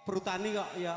Perutani kok ya.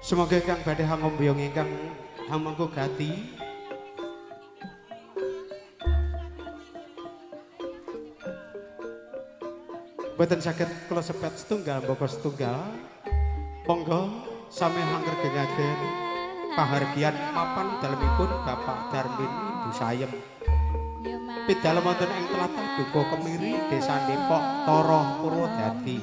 Semoga ingkang badhe hangombyong ingkang hamangku gati boten saged kula sepet setunggal mbaka setunggal. Monggo sami hangregengaken pahargyan papan dalemipun Bapak Darmin Ibu Sayem. Pidalem wonten ing tlatah Dukuh Kemiri, Desa Depok, Toroh, Purwodadi.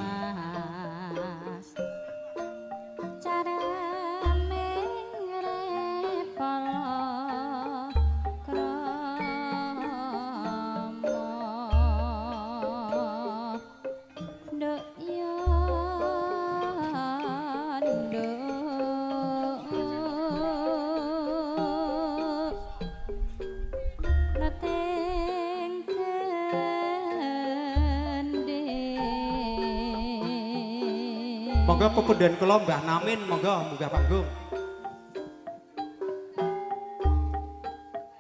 Monggo pepundhen kula Mbah Namin, monggo munggah panggung.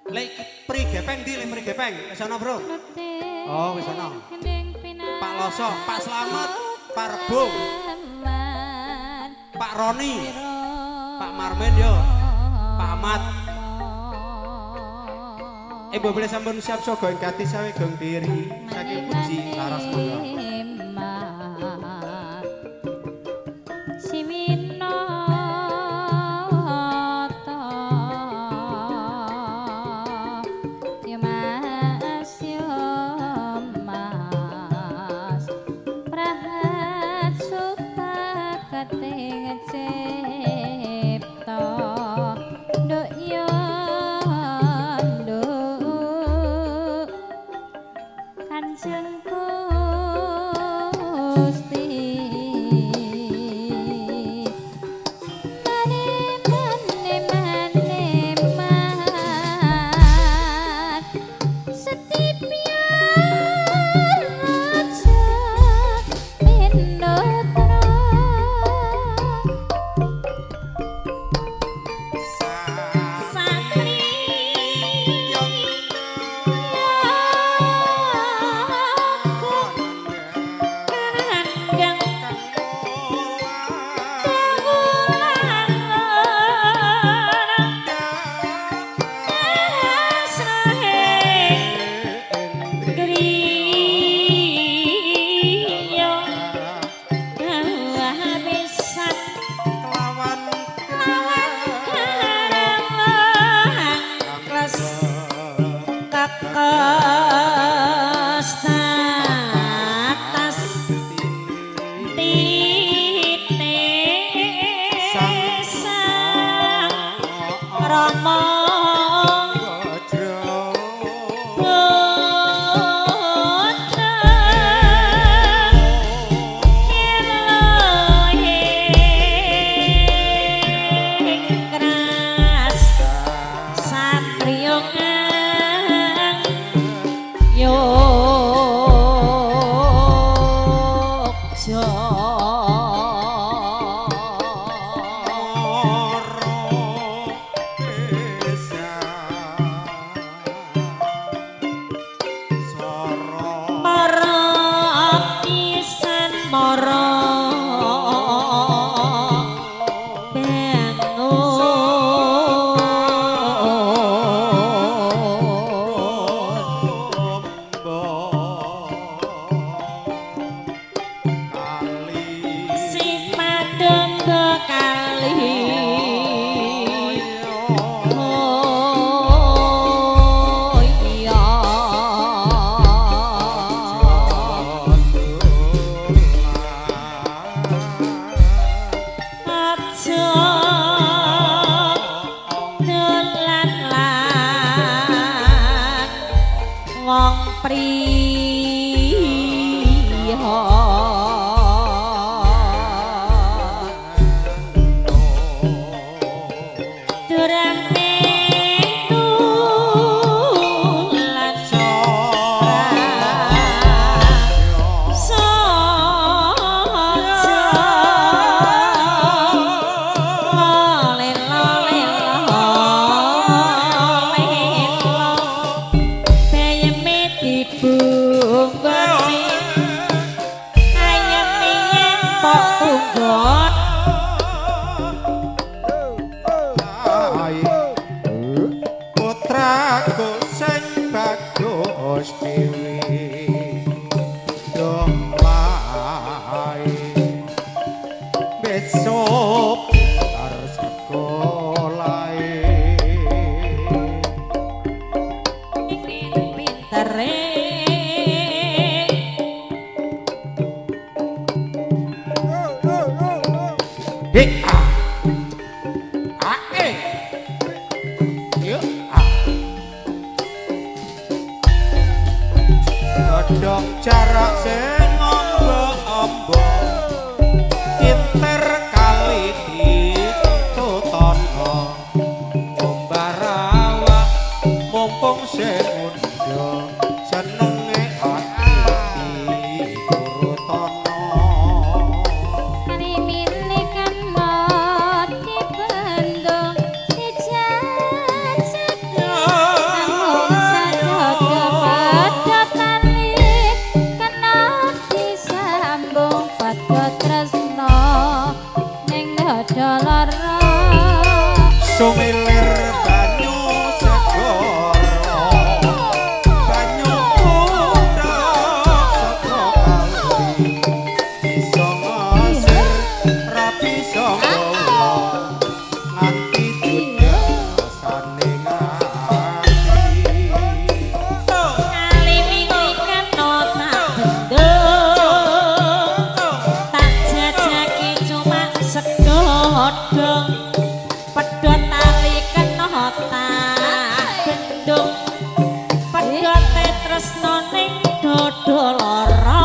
Lek pri gepeng ndi, lek pri gepeng? Wis ana, Bro? Oh, wis ana. Pak Loso, Pak Slamet, Pak Rebo, Pak Roni, Pak Marmen yo, Pak Ahmad. Mbok boleh sampun siap sogo ing gati sawe gong diri saking puji laras monggo. Sesuk tar sekolahe pintere Hei a a e yo a godhong jarak sing ombo-ombo kinter kali ditutono ombarawak mumpung sing mundha senenge ati turutono. Sumilir banyu segara banyu kutha saka kali bisa ngasir ra bisa nggawa nganti judasane ngati Kali mili kena tak bendung tak jajaki cuma segodhong pedhot tali kena tak bendung pedhote tresno ning dodo lara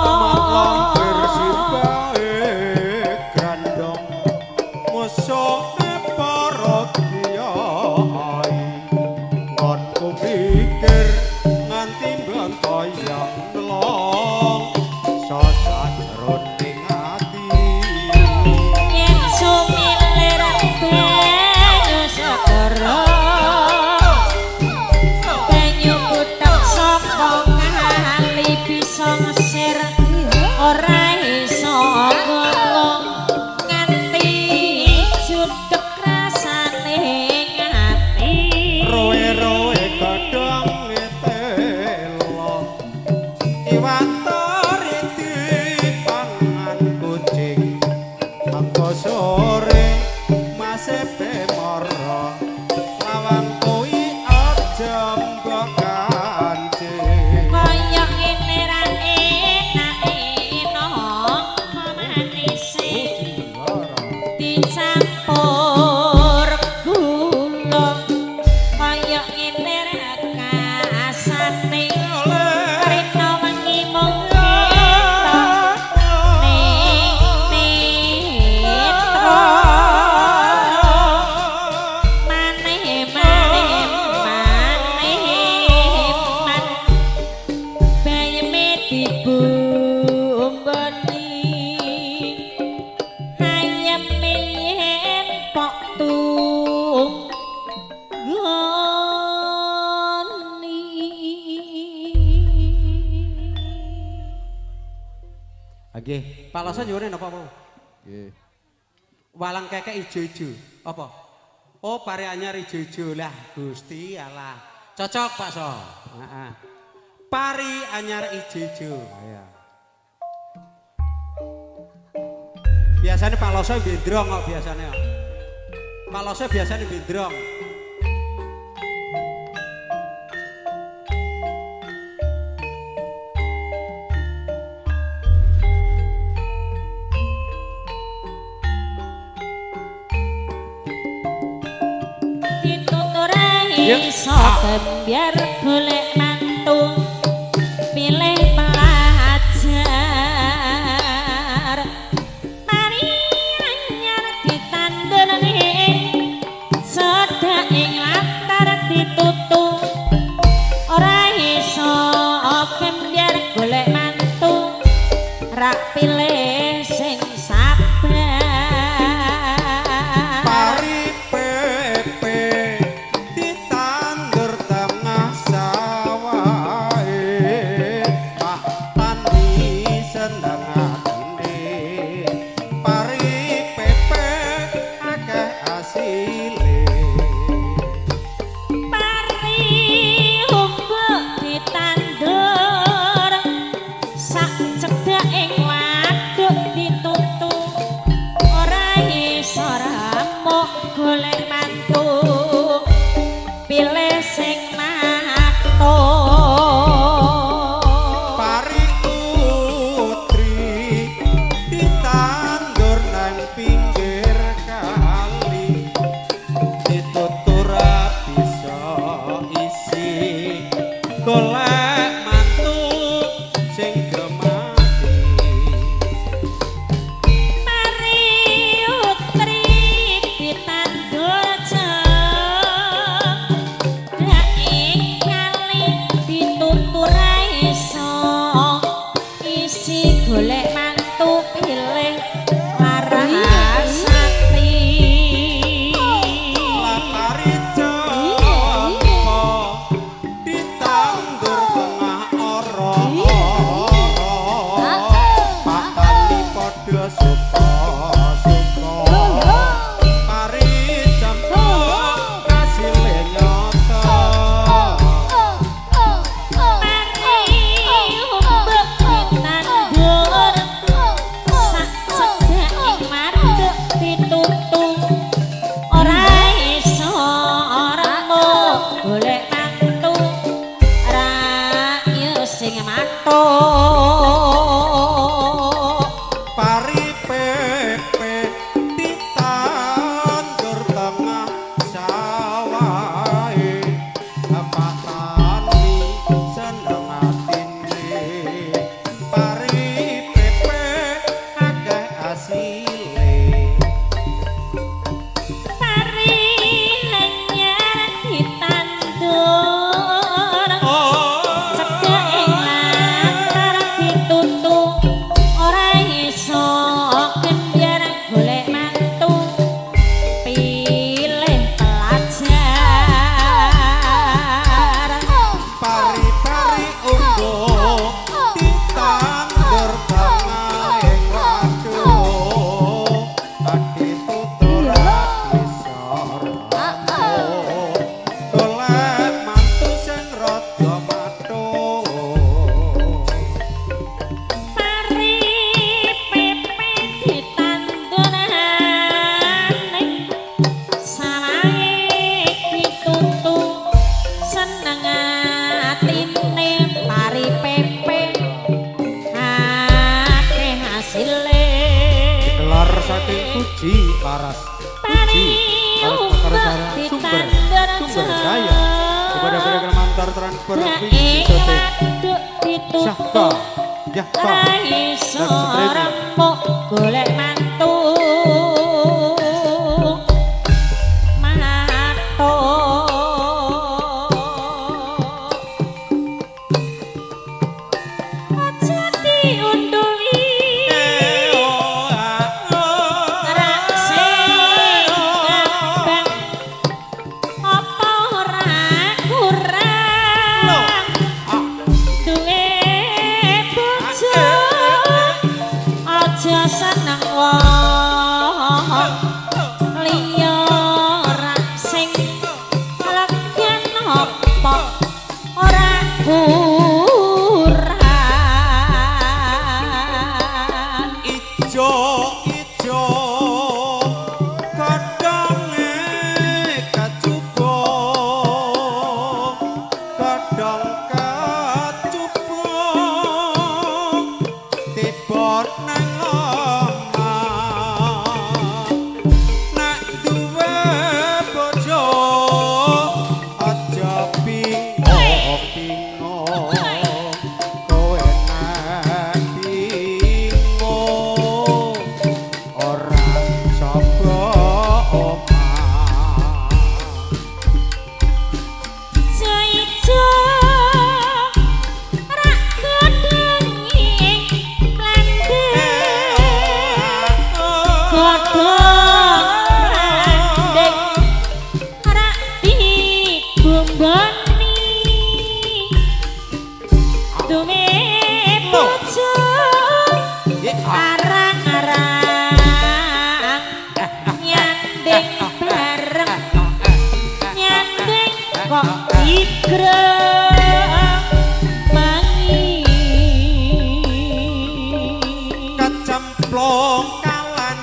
Maklampir simbahe grandong musuhe para kiai ngonku mikir nganti mbentoyong nglong sajroning ati yen sumilir banyu segara banyu kuthek saka kali bisa ngesir ora iso ngomong nganti judeg rasane ngati roe-roe godhong telo iwatore dipangan kucing mengko sore masepe mara lawang kuwi aja mbok kancing kaya ngene ra enake nangka manise dicampur gula kaya ngene ra kasane rina wengi mung ketok ning netra maneh maneh maneh man bayeme dibumboni ayame yen pok tunggoni. Nggih, Pak Loso nyuwune napa mau? Nggih. Walang kekek ijo-ijo. Apa? Oh, pare anyar ijo-ijo lah, Gusti Allah. Cocok Pak So. Heeh. Pari anyar ijo-ijo. Iya. Biasanya Pak Loso bendrong kok biasanya. Pak Loso biasanya bendrong. Ditutur iso biar golek mantu pilih pelajar pari anyar ditandur ning sedak ing latar ditutu ora iso biar golek mantu rak pilih sing sabar. Pari pepe ditandur tengah sawah. suka-suka. Pari cemplung kasile nyata. Pari umbek ditandur sak cedhake waduk ditutu ora iso remuk golek mantu ra yo sing matuk. Pari pepe ditandur tengah sawahe, Pak Tani seneng atine. Pari pepe akeh asile. Pari anyar ditandur cedhake latar ditutu ora iso gembyar golek mantu pilih pelajar. Pari-pari umbuk ditandur tengahing waduk, ditutur ra bisa remuk golek mantu sing rada mathuk. Pari pepe ditandur ning sawahe ditutu seneng atine pari pepe akeh hasile. Gelar saking Puji Laras. Pari Puji Laras umbek Bakar sumber ditandur sumber daya kepada pada Kalimantan Transfer ing Sote waduk ditutu Syahka Yahka ora iso dan streaming. remuk golek mantu matuk. Aja diunduli rak sing abang apa ora kurang duwe bojo aja seneng wong liya rak sing legan apa ora kurang. Ijo ijo godhonge kacubung, godhong kacubung tiba nang lemah. Nek duwe bojo aja bingung-bingung, kowe nek bingung ora sapa omah. Ijo rak godhonge plandhe godhong plandhe rak dibumboni duwe bojo arang-arang nyanding bareng nyanding kok digreng mangi. Kecemplung kalen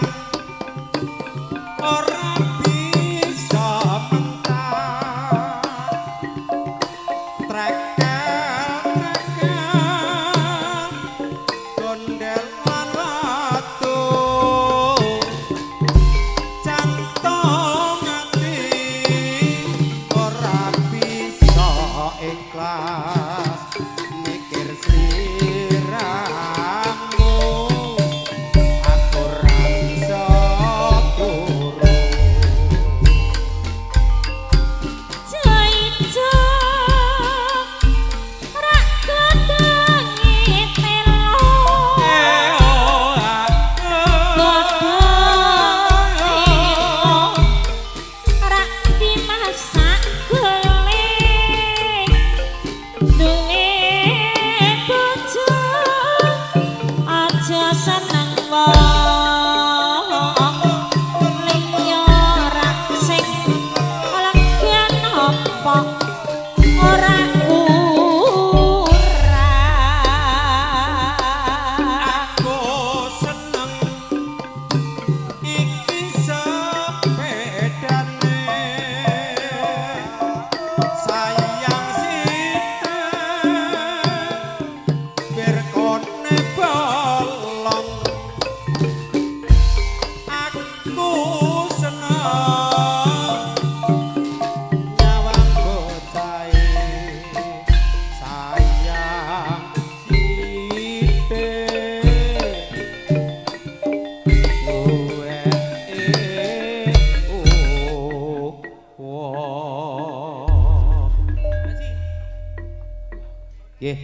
Nggih.